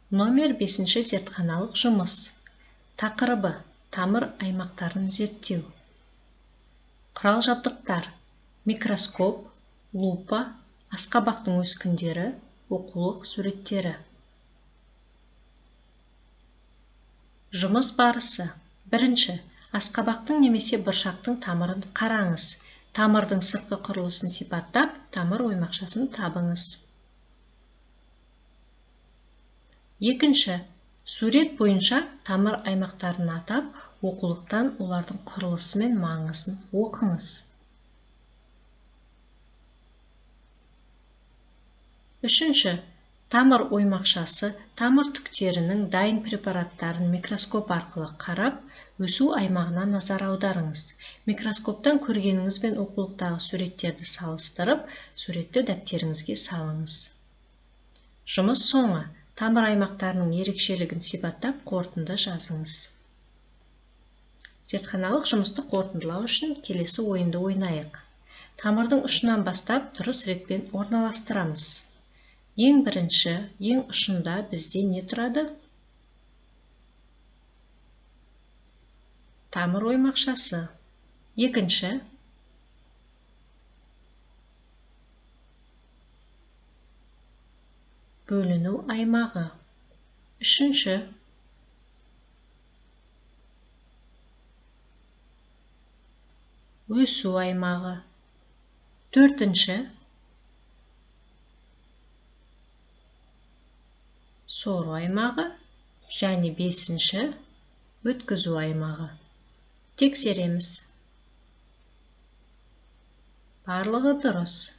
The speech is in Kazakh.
Номер 5-ші зертханалық жұмыс. Тақырыбы: тамыр аймақтарын зерттеу. Құрал-жабдықтар: микроскоп, лупа, асқабақтың өскіндері, оқулық суреттері. Жұмыс барысы. Бірінші, асқабақтың немесе бұршақтың тамырын қараңыз. Тамырдың сыртқы құрылысын сипаттап, тамыр оймақшасын табыңыз. Екінші, сурет бойынша тамыр аймақтарын атап, оқулықтан олардың құрылысы мен маңызын оқыңыз. Үшінші, тамыр оймақшасы, тамыр түктерінің дайын препараттарын микроскоп арқылы қарап, өсу аймағына назар аударыңыз. Микроскоптан көргеніңіз бен оқулықтағы суреттерді салыстырып, суретті дәптеріңізге салыңыз. Жұмыс соңы. Тамыр аймақтарының ерекшелігін сипаттап, қорытынды жазыңыз. Зертханалық жұмысты қорытындылау үшін келесі ойынды ойнайық. Тамырдың ұшынан бастап дұрыс ретпен орналастырамыз. Ең бірінші, ең ұшында бізде не тұрады? Тамыр оймақшасы. Екінші, бөліну аймағы. Үшінші, өсу аймағы. Төртінші, сору аймағы және бесінші, өткізу аймағы. Тексереміз. Барлығы дұрыс.